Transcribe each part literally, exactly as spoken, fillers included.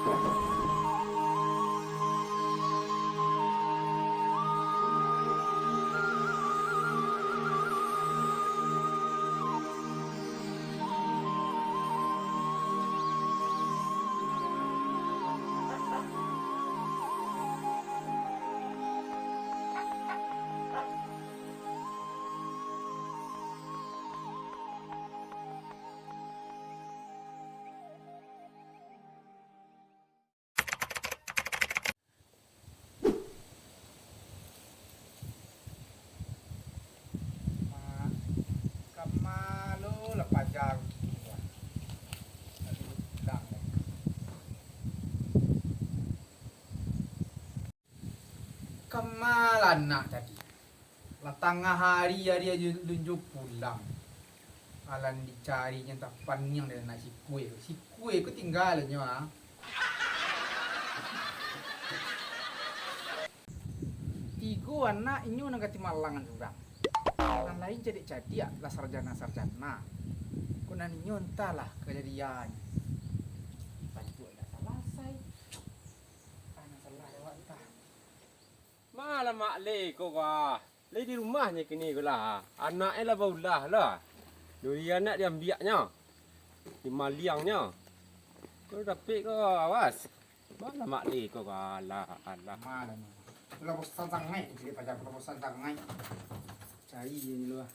Ma-, kama lo lah paja. Aduh, dang. Kama lah anak tadi. Lah tangah ari, ari ajo lunjo pulang. Alah dicarinyo antah paniang dek anak sikue. Sikue ko tinggalanyo, ah. Tigo anak inyo nan ka timalangan surang. Nan lain cadiak-cadiak, lah sarjana-sarjana. Ko nan inyo antahlah kajadiannyo. Bantuak indak salasai. Ah, nan salah lewat antah. Ma lah Mak Leh ko, wah. Lai di rumahnyo kini ko lah. Anaknyo lah baulah lah. Durian nak diambiaknyo. Dimaliangnyo. Ko dapek ko, awas. Ma lah Mak Leh ko, alah, alah. Ma lah, Ma. Lah bosan sangaik, caliak paja, lah bosan sangaik. Cari je dulu lah.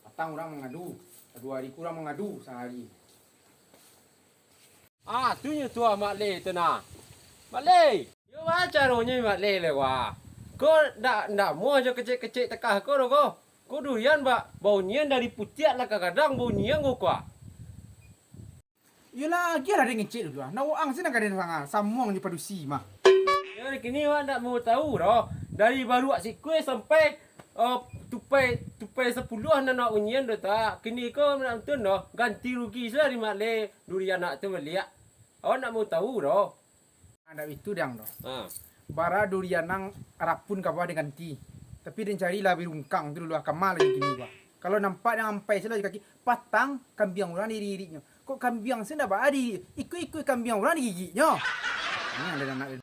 Patang urang mangadu. Duo ari ko urang mangadu sahari. Ah, tu nyo tu ah, Mak Leh tu nah. Mak Leh! Yo, baa caronyo Mak Leh lai, wah? Ko ndak, ndak namuah jo kecek-kecek takah ko doh ko. Ko durian ba-, baunyian dari putiak lah ka gadang baunyian ko, kuah. Yo lah, agiah lah dek ngecek dulu ah. Ndak waang se nan ka den sanga, samuang jo padusi mah. Yo, kini awak ndak mau tahu doh. Dari baruak sikue sampai, eh, tupai, tupai sapuluah nan awak unyian doh tak. Kini ko ndak nonton doh. Ganti rugi sudah di Mak Leh. Durian nak tu baliak. Awak ndak mau tahu doh. Ndak itu, Dang, doh. Ha. Bara durian nan rapun ka bawah den ganti. Tapi den cari lah birungkang tu dulu, ah, kama lah jo kini, bah. Kalau nampak den ampai silo jo kaki, patang kambiang urang diirik-iriknyo. Kok kambiang se ndak baa diirik, ikuik-ikuik kambiang urang digigiknyo. Ini ado anak den.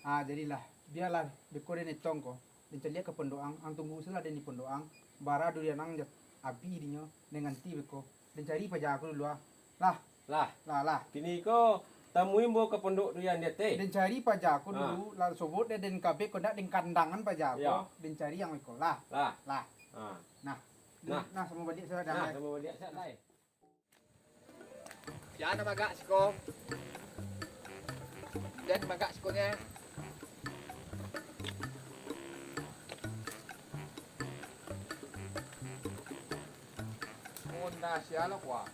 Ah, jadilah, bialah beko den etong ko. Den caliak ka pondok ang, ang tunggu se lah den di pondok ang. Bara durian ang jo abih dinyo, den ganti beko. Den cari paja ko dulu ah. Lah. Lah. Lah, lah. Kini ko tamui ambo ka pondok durian di ateh. Den cari paja ko dulu, lah sobok den, den kabek ko ndak den kandangan paja ko. Yo. Den cari ang beko. Lah. Lah. Lah. Ha. Nah. Nah. Nah, samo baliak se lah, Dang. Nah, samo baliak se lah. Jan magak siko. Jan magak sikonyo. Honda sia lo, kuah.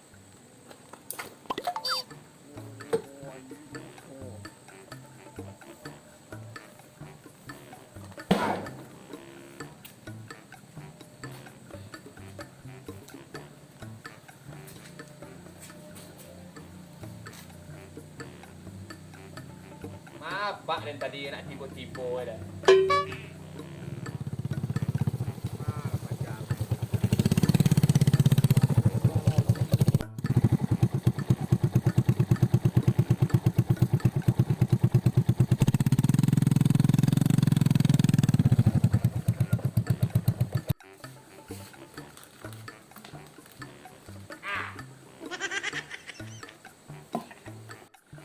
Mabak den tadi nak tibo-tibo aja.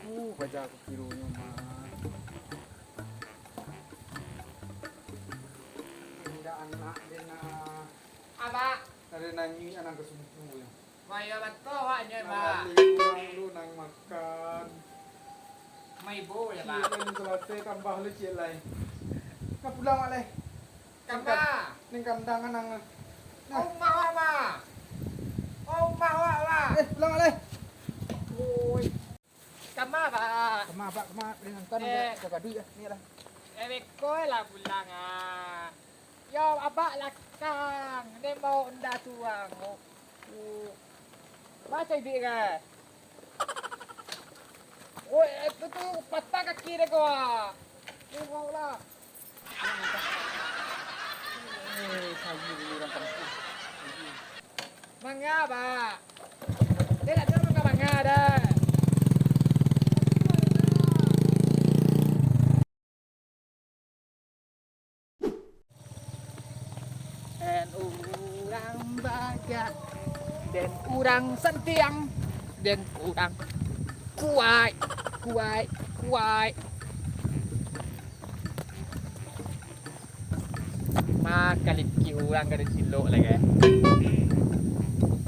Uh, paja ko kironyo mah. Indak anak den, ah. Abak. Ado nan nyuik anak ka subuh yo. Mayo batua awaknyo, Bak. Urang lu nan makan. Maibo yo, Bak. Ciek lai, salasai tambah lu ciek lai. Ka pulang, Mak, lai. Kama? Ning kandang anang. Nah. Umah awak, Bak. Umah awak, Bak. Eh, pulang, Mak, lai. Oi. Kama, Bak. Kama, Bak, kama. Ning antan. Eh. Ka gaduik lah, ni lah. Eh, beko lah pulang, ah. Yo, abak lakang, den baok onda surang. Oh. Baco iduik ka? Oi, itu tu patah kaki den ko, ah. Tengok lah. Eh, sayu dulu urang kampuang. Manga, Bak. Den ndak tahu manga-manga doh. Den urang santiang, den urang kuaik, kuaik, kuaik. Makan lipstick urang ka dicilok lai, eh.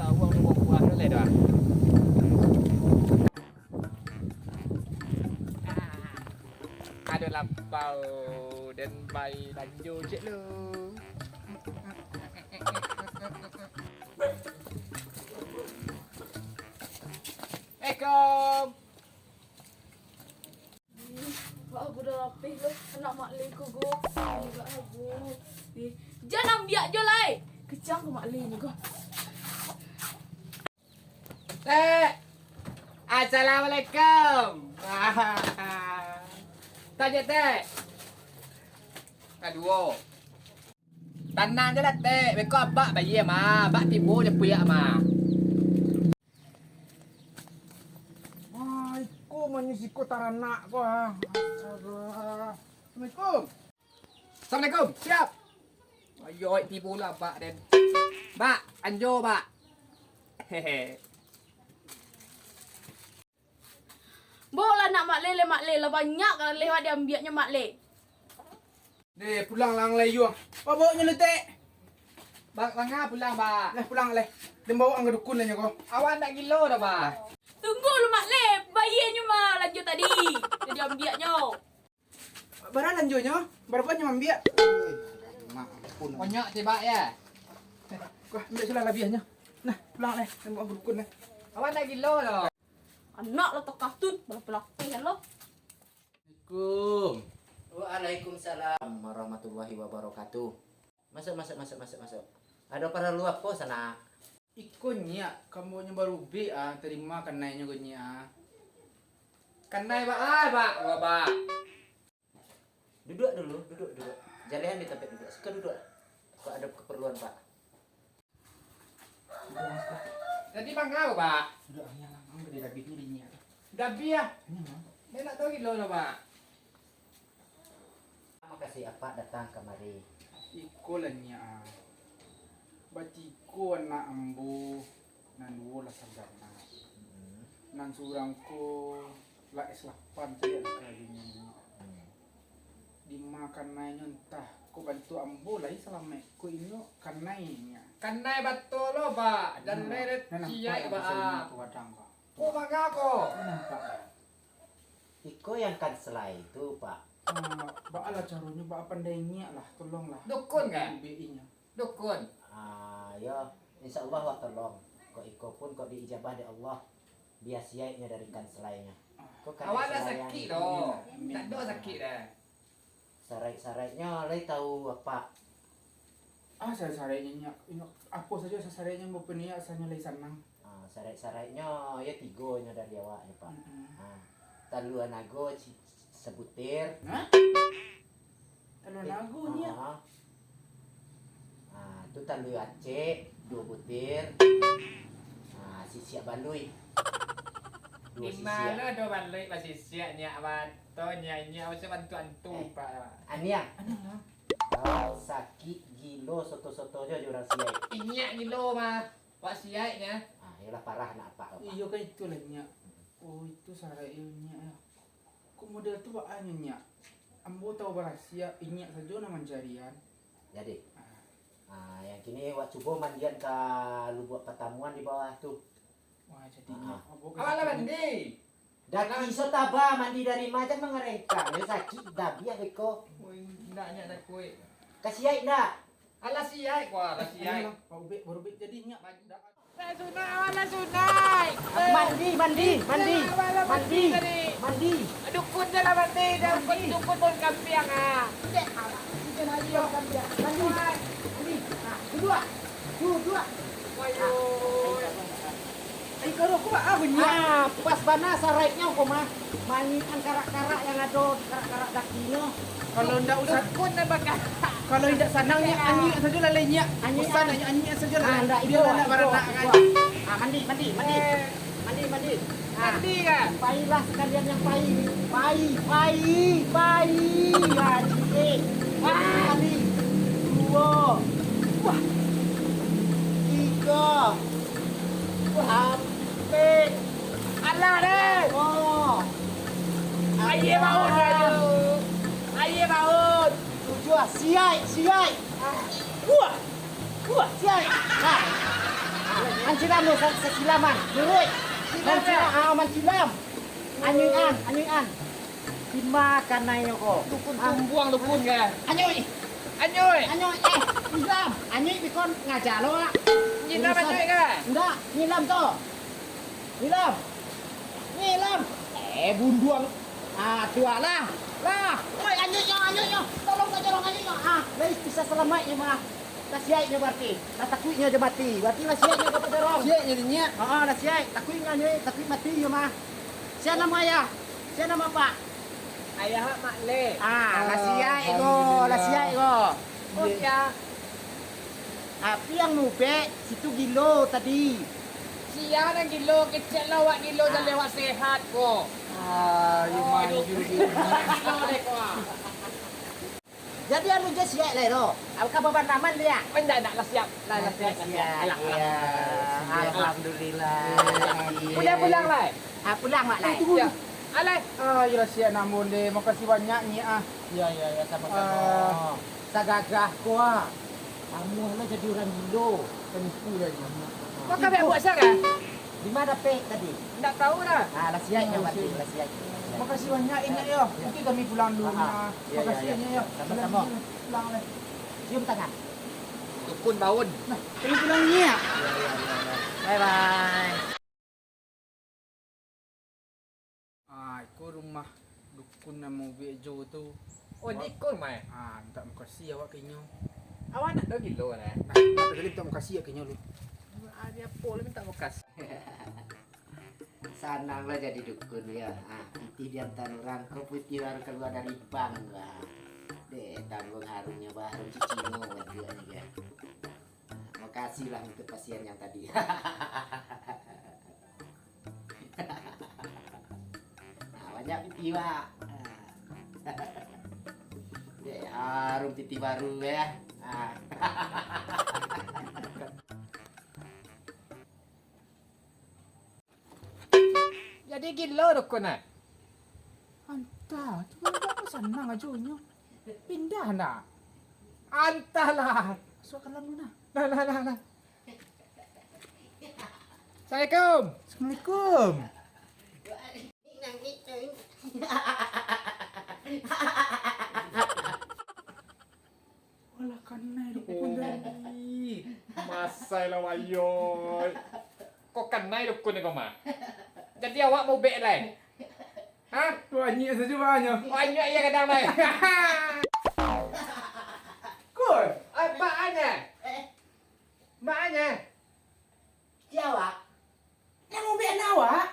Tahu ang buah-buah tu lai tu, ah. Ado lapau, den pai balanjo ciek lu. Assalamualaikum. Wah, aku dah lapeh lo, anak Mak Leh ko, go. Ih, gak abu. Ih, jan ambiak jo lai. Kecang ko Mak Leh ni, go. Tek. Assalamualaikum. Tajak, Tek. Kaduo. Tanang je lah, Tek. Beko abak bayie mah. Abak tibo je puyak mah. Wah, iko manyi siko taranak ko, ah. Astaga. Assalamualaikum. Assalamualaikum. Siap. Ayo, tibo lah, Bak, den. Bak, anjo, Bak. Hehe. Baoklah nak Mak Leh, leh Mak Leh, lah banyak ka leh wak diambiaknyo Mak Leh. Deh, pulang lah ang lai yuang. Wak baoknyo lutek. Bak, manga pulang, Bak? Leh, pulang leh. Den baok ang ka dukun lah nyo ko. Awak ndak gilo doh, Bak? Tunggu lu Mak Leh, bayienyo mah lanjo tadi. Jadi ambiaknyo. Bara lanjonyo? Bara banyak ambiak? Mak, ampun. Banyak tibak ya? Wah, ambiak sudah labiahnyo. Nah, pulang leh, den baok ang ka dukun leh. Awak ndak gilo doh. Anak lah takatun, balapeh-lapeh lo. Assalamualaikum. Waalaikumsalam warahmatullahi wabarakatuh. Masuk, masuk, masuk, masuk, masuk. Ado paralu apo, sanak? Iko, Nyiak, kambonyo barubek, ah, tarima kanainyo ko, Nyiak, ah. Kanai, Bak, ah, Bak, Bak. Duduak dulu, duduak, duduak. Jalehan di tampek duduak. Siko duduak. Kok ado keperluan, Pak? Jadi manga, Pak? Duduak, ang yang ang gede dabihnyo di Nyiak tu. Dabih, ah. Ini, Mang. Dia nak tahu gilo lah, Pak. Makasih Apak datang kamari. Iko lah, Nyiak, ah. Batigo anak ambo, nan duo lah sarjana. Mm-mm. Nan surang ko lah S lapan caliak lah karajonyo, Nyiak. Mm. Dima kanainyo, antah ko bantuak ambo lai salamaik ko inyo kanai, Nyiak. Kanai batua lo, Pak. Jan lai ciek, Pak. Ko manga ko? Ko nampak, Pak. Iko yang kan selai tu, Pak. Ah, baa lah caronyo, baa pandai Nyiak lah, tolonglah. Dukun, kan? Ubek inyo. Dukun. Ah, yo, insya Allah wak tolong. Kok iko pun kok diijabah dek Allah, bia siaiknyo dari kan selainyo. Ah. Kok kan. Awak dah selain sakik doh. Amin. Tak ada sakik dah. Saraik-saraiknyo lai tahu, Apak? Ah, saraik-saraiknyo, Nyiak, inyo, apo sajo saraiknyo bapaniaik asanyo lai sanang. Ah, saraik-saraiknyo, yo tigo nyo dari awaknyo, Pak. Mm-mm. Ah, talua nago ci-, sabutir. Hah? Talua nago, Nyiak? Ah. Ah, tu talua acek, duo butir. Ah, sisiak balui. Duo sisiak. Di ma ado balui basisiak, Nyiak, bato, Nyiak, Nyiak, masa bantu antu, Pak. Aniang. Aniang lah. Kau sakik gilo soto-soto jo, jo urang siaik. Inyiak gilo mah, wak siaiknyo. Ah, iyolah parah nak apak kau, Pak. Iyo kan itulah, Nyiak. Oh, itu saraiknyo, Nyiak, yo. Kok model tu baa nyo, Nyiak? Ambo tahu barasiak, Inyiak sajo nan mancarian. Jadi, ah, yang kini wak cubo mandian ka lubuak patamuan di bawah tu. Wah, jadi, Nyiak, ambo ka situ. Awak lah mandi. Daki iso taba mandi dari ma, jan mangarengkang. Yo sakik dabiah beko. Oi, indak, Nyiak, takuik. Ka siaik ndak? Alah siaik, wah, alah siaik. Alah, Pak Ubek, Pak Ubek, jadi Nyiak. Alah sunai, alah sunai. Mandi, mandi, mandi. Alah, alah, mandi, mandi tadi. Mandi. Dukun je lah mandi, dukun, dukun pun kampiang, ah. Cek, alah, dukun aja kampiang. Mandi, mandi. Nah, duduak, duduak. Wayo. Ai, karo ko baa bunyi? Ah, pas bana saraiknyo ko mah. Manyikan karak-karak yang ado di karak-karak dakinyo. Kalau ndak usah, dukun dah bakal. Kalau indak sanang, Nyiak, anyiak sajo lah, Nyiak. Anyiak. Usah lah, Nyiak, anyiak sajo lah. Ah, ndak, bia iko, lah iko, baranak iko. Ah, mandi, mandi, mandi. Eh. Mandi, mandi. Ah. Mandi kah? Pailah sakalian yang pai. Pai, pai, pai. Ah, ciek. Wah. Kali. Duo. Wah. Tigo. Ampek. Alah deh. Oh. Aie baun, aie. Aie baun. Tujuah, siaik, siaik. Buah. Buah, siaik. Nah. Mancilam tu, sa-, sasilaman. Luruik. Silam, mancilam, ah, mancilam. Anyuik an, anyuik an. Dima kanai nyo ko. Dukun tumbuang, dukun ka. Anyuik. Anyuik. Anyuik, eh, nyilam. Anyuik bikon ngaja lo, ah. Nyilam anyuik ka? Indak, nyilam tu. Nyilam. Nyilam. Eh, bunduang. Ah, tu lah. Lah. Oi, anyuik nyo, anyuik nyo. Tolong, tolong, anyuik nyo. Ah, lai bisa salamaik nyo mah. Lah siaik nyo barati. Lah takuik nyo jo mati. Barati lah siaik nyo ka padorong. Siaik nyo di nyiak. Ah, lah siaik. Takuik nyo, anyuik, takuik mati nyo mah. Sia namo ayah? Sia namo apak? Ayah Mak Lek. Ah, lah siaik ko, lah siaik ko. Oh, sia. Api yang mubek, situ gilo tadi. Sia nan gilo, kecek lah awak gilo, jan lewat sehat ko. Ah, yo manjur. Gilo deh ko, ah. Jadi anu je siaik lai doh. Apa kabar Bang Rahman dia? Indak, indak, lah siaik. Lah, lah siaik, lah siaik. Alah, iya. Alhamdulillah. Pulang, pulang lai. Ah, pulang, Mak, lai. Eh, tunggu, tunggu. Alai. Ah, iyolah siaik namun deh. Makasih banyak, Nyiak, ah. Iya, iya, iya, sama-sama. Ah, sagagah ko, ah. Kamu lah jadi urang gilo. Penipu lah, Nyiak. Kok ka buek siaran? Di ma dapek tadi? Indak tahu lah. Ah, lah siaik nyo, lah siaik. Makasih banyak, Nyiak, yo. Mungkin kami pulang dulu, Nyiak. Iya, iya, iya. Makasih, Nyiak, yo. Sama-sama. Pulang, pulang, lah. Cium tangan. Dukun baun. Nah, kami pulang, Nyiak. Iya, iya, iya, iya. Bye-bye. Ah, iko rumah dukun nan mubek jo tu. Oh, di iko rumah, eh? Ah, minta makasih awak ka inyo. Awak nak ado gilo, eh? Nah, minta makasih awak ka inyo lu. Ari apo lu minta makasih? Sanang lah jadi dukun, yo. Ah, pitih diantaan urang, ko pitih baru kalua dari bank, wah. Deh, tangguang harumnyo, bah, harum cicing, wah, dia ni, kan. Makasih lah untuk pasien yang tadi. Nah, banyak pitih, Pak. Dek, harum pitih baru, yo. Ah. Jadi gilo dukun, ah? Antah, tu kan sanang ajo inyo. Pindah ndak? Antahlah. Masuak ka dalam dulu nah. Nah, nah, nah, nah. Assalamualaikum. Assalamualaikum. Walah, kanai dukun tadi. Ih, masai lah, wayoi. Kok kanai dukun ni, Koma? Jadi awak mubek lai? Hah? Banyak sajo bahanyo. Banyak iya kadang lai. Kun. Ai, bahanyo. Bahanyo. Di awak. Nan mubek awak.